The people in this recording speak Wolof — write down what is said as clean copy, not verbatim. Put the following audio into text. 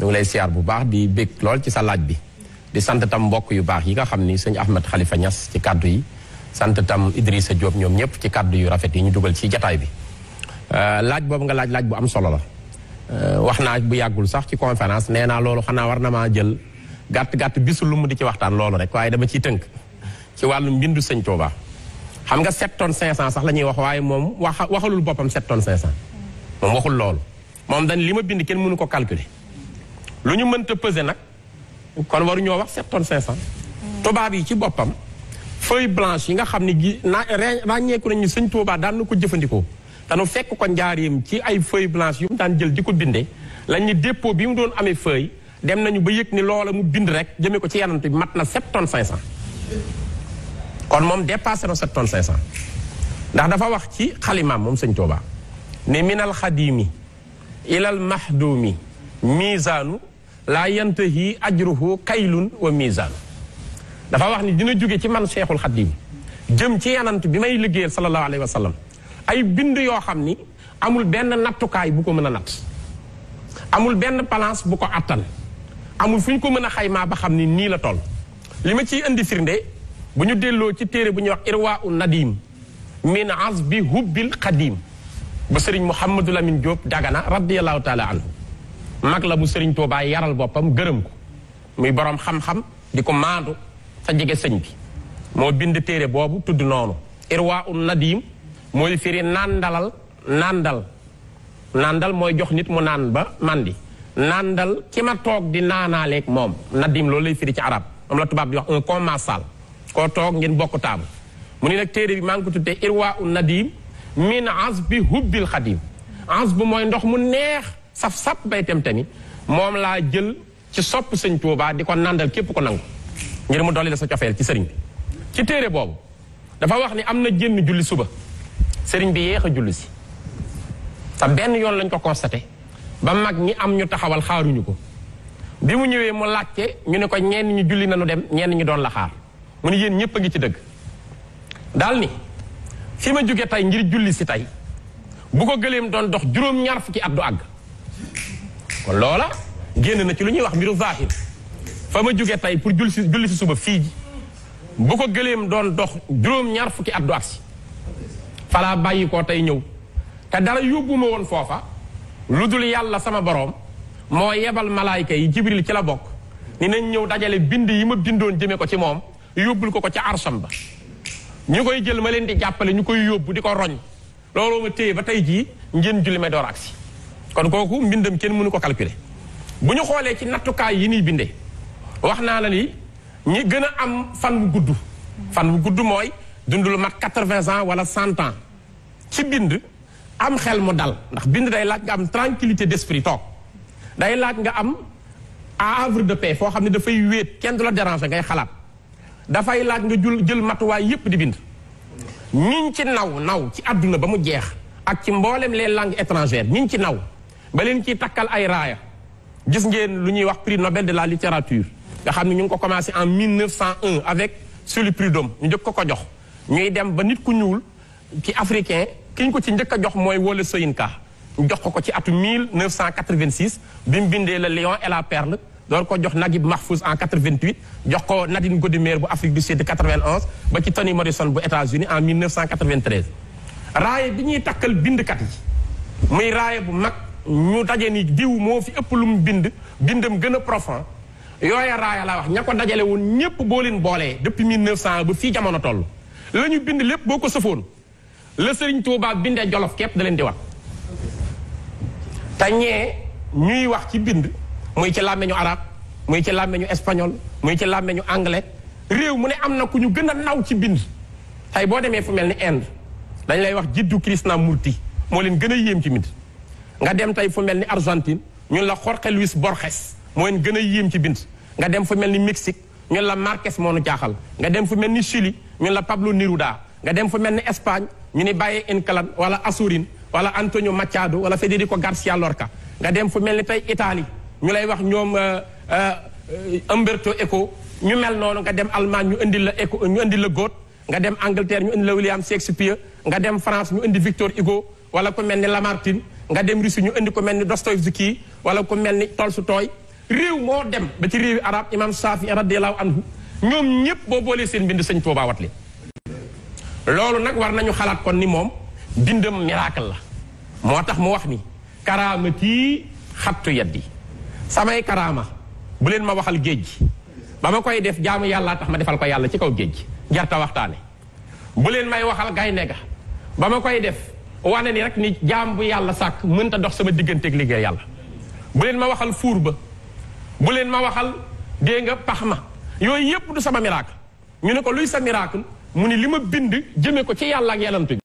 ñu ngi lay siyaar bu baax di bég lool ci sa laaj bi di sant tam mbokk yu baax yi nga xam ni sëñ Ahmed Khalifa Niass ci kaddu yi sant tam Idrissa Diop ñoom ñëpp ci kaddu yu rafet yi ñu dugal ci jataay bi laaj boobu nga laaj bu am solo la wax naa bu yàggul sax ci conférence nee naa loolu xanaa war na maa jël gàtt bisu lu mu di ci waxtaan loolu rek waaye dama ciy tënk ci wàllu mbindu sëñ Touba xam nga 7 tonnes 500 sax la ñuy wax waaye moom waxalul boppam 7 tonnes 500 moom waxul loolu moom dañ li ma bind kenn mënu ko calculer lu ñu mënta peser nag kon waruñoo wax 7 tonnes 500 tubaab yi ci boppam feuille blanche yi nga xam ne ràññeeku nañu sëñ Touba daan na ko jëfandikoo te nu fekk ko njaareem ci ay feuille blanche yu mu daan jël di ko bindee lañ ni dépôt bi mu doon amee feuille dem nañu ba yëg ni loola mu bind rek jëmee ko ci yanant bi mat na 7 tonnes 500 kon moom dépassé na 7 tonnes 500 ndax dafa wax ci xalimaam moom sëñ Touba ne minal xadimi ilal mahdumi misaanu laa yantahi ajruhu kaylun wa misaanu dafa wax ni dina jóge ci man Cheikhul Xadim jëm ci yanant bi may liggéeyal sallallahu alayhi wa sallam ay bind yoo xam ni amul benn nattukaay bu ko mën a natt amul benn balance bu ko attan amul fu ñu ko mën a xaymaa ba xam ni nii la toll li ma ciy indi firnde bu ñu delloo ci téere bu ñuy wax irwaa'u nadim min azbi hubbil xadim ba sëriñ Mouhamadou Lamine Diop Dagana radiyallahu taala anhu mag la bu sëriñ Tuubaa yaral boppam gërëm ko muy borom xam-xam di ko maandu sa jege sëñ bi moo bind téere boobu tudd noonu irwaa'u nadim mooy firi nandal mooy jox nit mu naan ba mandi nandal ki ma toog di naanaaleeg moom nadim loolu lay firi ci arab moom la tubaab di wax un commensal koo toog ngeen bokk taabu mu ni nag téere bi maa ngi ko tuddee irwaa'u nadim min azbi hubbil xadim azb mooy ndox mu neex saf-sap bay tem-temi moom laa jël ci sopp sëñ Tuubaa di ko nandal képp ko nangu ngir mu dolli la sa cofeel ci sëriñ bi ci téere boobu dafa wax ni am na jënn julli suba sëriñ bi yéex a julli si te benn yoon lañ ko constaté ba mag ñi am ñu taxawal xaaruñu ko bi mu ñëwee mu laajte ñu ne ko ñenn ñi julli nañu dem ñenn ñi doon la xaar mu ne yéen ñëpp a ngi ci dëgg daal ni fi ma jóge tey ngir julli si tey bu ko gëleem doon dox juróom-ñaar fukki at du àgg kon loola génn na ci lu ñuy wax mbiru zahir fa ma jóge tey pour julli si suba fii ji bu ko gëleem doon dox juróom-ñaar fukki at du agsi falaa bàyyi koo tey ñëw te dara yóbbuma woon foofa lu dul yàlla sama boroom moo yebal malaayka yi jibril ci la bokk ni nañ ñëw dajale bind yi ma bindoon jëme ko ci moom yóbbul ko ca arsham ba ñu koy jël ma leen di jàppale ñu koy yóbbu di ko roñ looloo ma téye ba tey jii ngeen julli may door agsi kon kooku mbindam kenn mënu ko calculer bu ñu xoolee ci nattukaay yi niy bindee wax naa la ni ñi gën a am fan bu gudd mooy dund lu mat 80 ans wala 100 ans ci bind am xel mu dal ndax bind day laaj nga am tranquillité d'esprit toog day laaj nga am havre de paix foo xam ne dafay wéet kenn du la déranger ngay xalaat dafay laaj nga jël matuwaay yépp di bind ñiñ ci naw ci àdduna ba mu jeex ak ci mboolem les langues étrangères ñiñ ci naw ba leen ciy takkal ay raaya gis ngeen lu ñuy wax prix Nobel de la littérature nga xam ne ñu ngi ko commencé en 1901 avec Sully Prudhomme ñu njëkk ko jox ñuy dem ba nit ku ñuul ci africain ki ñu ko ci njëkk a jox mooy Wole Soyinka ñu jox ko ci atu 1986 bi mu bindee le lion et la perle door ko jox Naguib Mahfouz en 88 jox ko Nadine Gordimer bu Afrique du Sud 91 ba ci Toni Morrison bu États-Unis en 1993 raaye bi ñuy takkal bindkat yi muy raaye bu mag ñu daje ni diw moo fi ëpp lu mu bindam gën a profond yooya raaya la wax ña ko dajale woon ñépp boo leen boolee depuis 1900 ba fii jamono toll la ñu bind lépp boo ko sëfoon la Sëriñ Tuubaa bindee Jolof képp da leen di wax te ñee ñuy wax ci bind muy ci làmmeñu arab muy ci làmmeñu espagnol muy ci làmmeñu anglais réew mu ne am na ku ñu gën a naw ci bind tey boo demee fu mel ni Inde dañ lay wax Jiddu Krishnamurti moo leen gën a yéem ci bind nga dem tey fu mel ni Argentine ñun la Jorge Luis Borges moo leen gën a yéem ci bind nga dem fu mel ni Mexique ñun la Marquez moo nu jaaxal nga dem fu mel ni Chili ñun la Pablo Neruda nga dem fu mel ni Espagne ñu ni Valle Inclán wala Azorín wala Antonio Machado wala Federico Garcia Lorca nga dem fu mel ni tey Italie ñu lay wax ñoom Umberto Eco ñu mel noonu nga dem Allemagne ñu indi la Eco ñu indi la Goethe nga dem Angleterre ñu indi la William Shakespeare nga dem France ñu indi Victor Hugo wala ku mel ni Lamartine nga dem Russie ñu indi ko mel ni Dostoïevski wala ku mel ni Tolstoï réew moo dem ba ci réewi arab imam Saafi radiyallahu anhu ñoom ñëpp boo boolee seen bind sëñ Tuubaa wat li loolu nag war nañu xalaat kon ni moom bindam miracle la moo tax mu wax ni karaamati xattu yaddi samay karaama bu leen ma waxal géej gi ba ma koy def jaamu yàlla tax ma defal ko yàlla ci kaw géej gi jarta waxtaane bu leen may waxal gaynde ga ba ma koy def wane ni rek ni jaam bu yàlla sàkk mënta dox sama digganteeg liggéey yàlla bu leen ma waxal fuur ba bu leen ma waxal dee nga pax ma yooyu yépp du sama miracle ñu ne ko luy sa miracle mu ni li ma bind jëme ko ci yàlla ak yàllantu